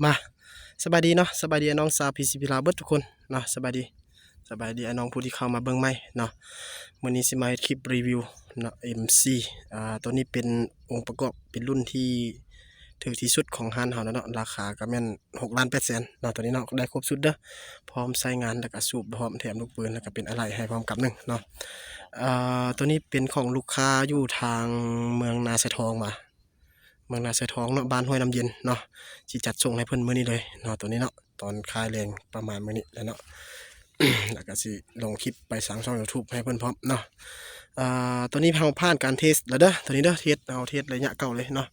ມາ ສະບາຍດີເນາະ ສະບາຍດີອ້າຍນ້ອງຊາວ ພີຊີພີ ລາວເບິດທຸກຄົນເນາະ ສະບາຍດີ ສະບາຍດີອ້າຍນ້ອງຜູ້ທີ່ເຂົ້າມາເບິ່ງໃໝ່ເນາະ. ມື້ນີ້ຊິມາເຮັດຄລິບຣີວິວເນາະ ເອັມຊີ ອ່າ ຕົວນີ້ເປັນອົງປະກອບ ເປັນລຸ້ນທີ່ຖືກທີ່ສຸດຂອງຮ້ານເຮົາແລ້ວເນາະ ລາຄາກໍແມ່ນຫົກລ້ານແປດແສນເນາະ ຕົວນີ້ເນາະ ໄດ້ຄົບຊຸດເດີ ພ້ອມໃຊ້ງານ ແລ້ວກໍສູບພ້ອມ ແຖມລູກປືນ ແລ້ວກໍເປັນອາໄຫຼ່ໃຫ້ພ້ອມກັບໜຶ່ງເນາະ. ອ່າ ຕົວນີ້ເປັນຂອງລູກຄ້າຢູ່ທາງເມືອງນາຊາຍທອງວ່າ ເມືອງນາຊາຍທອງເນາະ ບ້ານຫ້ວຍນ້ຳເຢັນເນາະ ຊິຈັດສົ່ງໃຫ້ເພິ່ນມື້ນີ້ເລີຍເນາະ ຕົວນີ້ເນາະ ຕອນຄ້າຍແລງປະມານມື້ນີ້ແຫຼະເນາະ ແລ້ວກໍຊິລົງຄລິບໄປທາງຊ່ອງຢູທູບໃຫ້ເພິ່ນພ້ອມເນາະ. ອ່າ ຕົວນີ້ເຮົາຜ່ານການເທສແລ້ວເດີ ຕົວນີ້ເດີ ເທສ ເຮົາເທສໄລຍະເກົ່າເລີຍເນາະ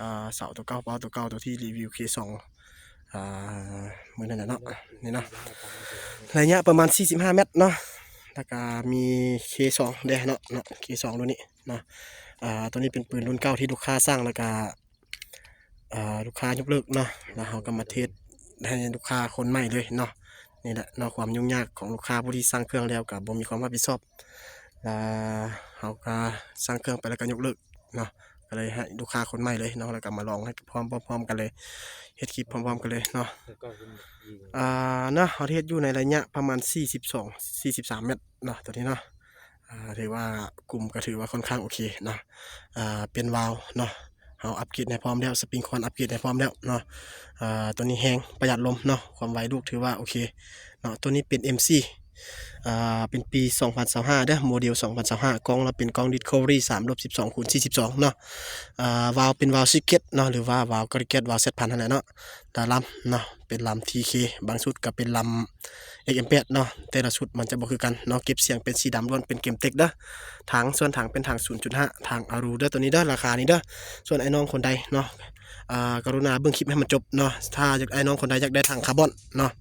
ອ່າ ເສົາຕົວເກົ່າ ເປົ້າຕົວເກົ່າ ຕົວທີ່ຣີວິວເຄສອງ ອ່າ ມື້ນັ້ນແຫຼະເນາະ ນີ້ເນາະ ໄລຍະປະມານສີ່ສິບຫ້າແມັດເນາະ ແລ້ວກໍມີເຄສອງແດ່ເນາະ ເນາະ ເຄສອງ ຕົວນີ້ເນາະ. ອ່າ ຕົວນີ້ເປັນປືນລຸ້ນເກົ່າທີ່ລູກຄ້າສັ່ງ ແລ້ວກໍ ອ່າ ລູກຄ້າຍົກເລີກເນາະ ແລ້ວເຮົາກໍມາເທສໃຫ້ລູກຄ້າຄົນໃໝ່ເລີຍເນາະ. ນີ້ແຫຼະເນາະ ຄວາມຫຍຸ້ງຍາກຂອງລູກຄ້າຜູ້ທີ່ສັ່ງເຄື່ອງແລ້ວກໍບໍ່ມີຄວາມຮັບຜິດຊອບ ແລ້ວເຮົາກໍສັ່ງເຄື່ອງໄປແລ້ວກໍຍົກເລີກເນາະ ກໍເລີຍໃຫ້ລູກຄ້າຄົນໃໝ່ເລີຍເນາະ ແລ້ວກໍມາລອງໃຫ້ພ້ອມ ພ້ອມໆກັນເລີຍ ເຮັດຄລິບພ້ອມໆກັນເລີຍເນາະ. ອ່າ ເນາະ ເຮົາເຮັດຢູ່ໃນໄລຍະປະມານສີ່ສິບສອງ ສີ່ສິບສາມແມັດເນາະ ຕົວນີ້ເນາະ. ອ່າ ຖືວ່າກຸ່ມກໍຖືວ່າຄ່ອນຂ້າງໂອເຄເນາະ. ອ່າ ເປັນວາວເນາະ ເຮົາອັບເກຣດໃຫ້ພ້ອມແລ້ວ ສະປຣິງຄອນອັບເກຣດໃຫ້ພ້ອມແລ້ວເນາະ. ອ່າ ຕົວນີ້ແຮງປະຢັດລົມເນາະ ຄວາມໄວລູກຖືວ່າໂອເຄເນາະ. ຕົວນີ້ເປັນເອັມຊີ ອ່າ ເປັນປີສອງພັນຊາວຫ້າເດີ ໂມເດວສອງພັນຊາວຫ້າ ກ້ອງລະເປັນກ້ອງດິສຄັຟເວີຣີ ສາມລົບສິບສອງ ຄູນ ສີ່ສິບສອງເນາະ. ອ່າ ວາວເປັນວາວຊີເກດເນາະ ຫຼືວ່າວາວກາລິແກັດ ວາວແຊັດພັນຫັ້ນແຫຼະເນາະ. ຕາລຳເນາະ ເປັນລຳທີເຄ ບາງຊຸດກໍເປັນລຳເອັກເອັມແປດເນາະ ແຕ່ລະຊຸດມັນຈະບໍ່ຄືກັນເນາະ. ເກັບສຽງເປັນສີດຳລ້ວນ ເປັນເກມເຕັກເດີ ຖັງ ສ່ວນຖັງເປັນຖັງສູນຈຸດຫ້າ ຖັງອາຣູເດີ ຕົວນີ້ເດີ ລາຄານີ້ເດີ. ສ່ວນອ້າຍນ້ອງຄົນໃດເນາະ ອ່າ ກະລຸນາເບິ່ງຄລິບໃຫ້ມັນຈົບເນາະ ຖ້າຢາກ ອ້າຍນ້ອງຄົນໃດຢາກໄດ້ຖັງຄາບອນເນາະ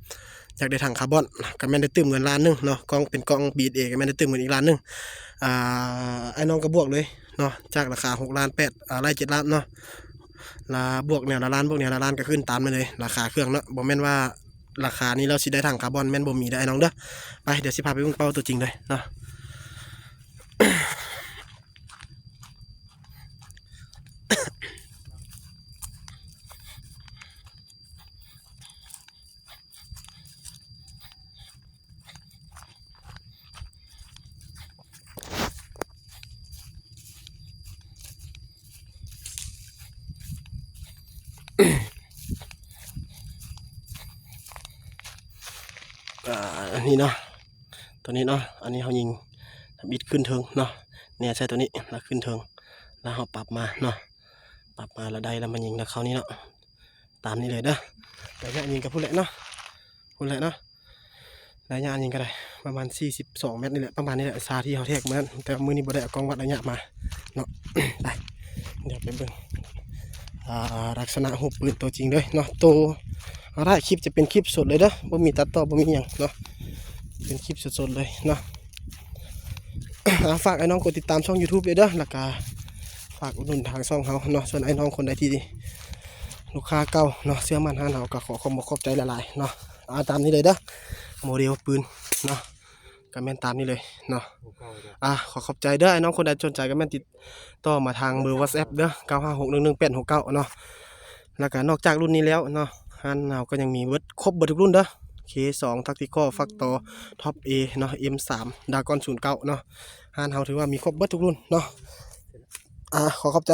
ຢາກໄດ້ຖັງຄາບອນ ກໍແມ່ນໄດ້ຕື່ມເງິນລ້ານໜຶ່ງເນາະ ກ້ອງເປັນກ້ອງບີເອັສເອ ກໍແມ່ນໄດ້ຕື່ມເງິນອີກລ້ານໜຶ່ງ. ອ່າ ອ້າຍນ້ອງກໍບວກເລີຍເນາະ ຈາກລາຄາຫົກລ້ານແປດ ອ່າ ໄລ່ເຈັດລ້ານເນາະ ລະບວກແນວລະລ້ານ ບວກແນວລະລ້ານ ກໍຂຶ້ນຕາມນັ້ນເລີຍ ລາຄາເຄື່ອງເນາະ. ບໍ່ແມ່ນວ່າລາຄານີ້ແລ້ວຊິໄດ້ຖັງຄາບອນ ແມ່ນບໍ່ມີເດີອ້າຍນ້ອງເດີ. ໄປ ດຽວຊິພາໄປເບິ່ງເປົ້າຕົວຈິງເລີຍເນາະ. ອ່າ ອັນນີ້ເນາະ ຕົວນີ້ເນາະ ອັນນີ້ເຮົາຍິງທຳອິດຂຶ້ນເທິງເນາະ ແນໃສ່ຕົວນີ້ ແລ້ວຂຶ້ນເທິງ ແລ້ວເຮົາປັບມາເນາະ ປັບມາແລ້ວໄດ້ ແລ້ວມາຍິງ ແລ້ວເຂົ້ານີ້ເນາະ. ຕາມນີ້ເລີຍເດີ ໄລຍະຍິງກໍພຸ້ນແຫຼະເນາະ ພຸ້ນແຫຼະເນາະ. ໄລຍະຍິງກໍໄດ້ປະມານສີ່ສິບສອງແມັດນີ້ແຫຼະ ປະມານນີ້ແຫຼະ ຊາທີ່ເຮົາແທກມື້ນັ້ນ ແຕ່ວ່າມື້ນີ້ບໍ່ໄດ້ເອົາກ້ອງວັດໄລຍະມາເນາະ. ໄປ ດຽວໄປເບິ່ງ ອ່າ ລັກສະນະຮູບປືນຕົວຈິງເລີຍເນາະ. ໂຕ ເຮົາຖ່າຍຄລິບຈະເປັນຄລິບສົດເລີຍເດີ ບໍ່ມີຕັດຕໍ່ ບໍ່ມີຫຍັງເນາະ ເປັນຄລິບສົດໆເລີຍເນາະ. ອ່າ ຝາກອ້າຍນ້ອງກົດຕິດຕາມຊ່ອງຢູທູບເດີ ແລ້ວກະຝາກອຸດໜູນທາງຊ່ອງເຮົາເນາະ. ສ່ວນອ້າຍນ້ອງຄົນໃດທີ່ລູກຄ້າເກົ່າເນາະ ເຊື່ອໝັ້ນຮ້ານເຮົາ ກໍຂໍຂອບອົກຂອບໃຈຫຼາຍໆເນາະ. ອ່າ ຕາມນີ້ເລີຍເດີ ໂມເດວປືນເນາະ ກໍແມ່ນຕາມນີ້ເລີຍເນາະ. ອ່າ ຂໍຂອບໃຈເດີ ອ້າຍນ້ອງຄົນໃດສົນໃຈກໍແມ່ນຕິດຕໍ່ມາທາງເບີວັອດແອັບເດີ ເກົ້າຫ້າຫົກໜຶ່ງໜຶ່ງແປດຫົກເກົ້າເນາະ. ແລ້ວກໍນອກຈາກລຸ້ນນີ້ແລ້ວເນາະ ຮ້ານເຮົາກໍຍັງມີເບິດ ຄົບເບິດທຸກລຸ້ນເດີ ເຄສອງ ແທັກຕິຄໍ ຟຣັກຕໍ ທັອບເອເນາະ ເອັມສາມ ດຣາກອນສູນເກົ້າເນາະ. ຮ້ານເຮົາຖືວ່າມີຄົບເບິດທຸກລຸ້ນເນາະ. ອ່າ ຂໍຂອບໃຈ.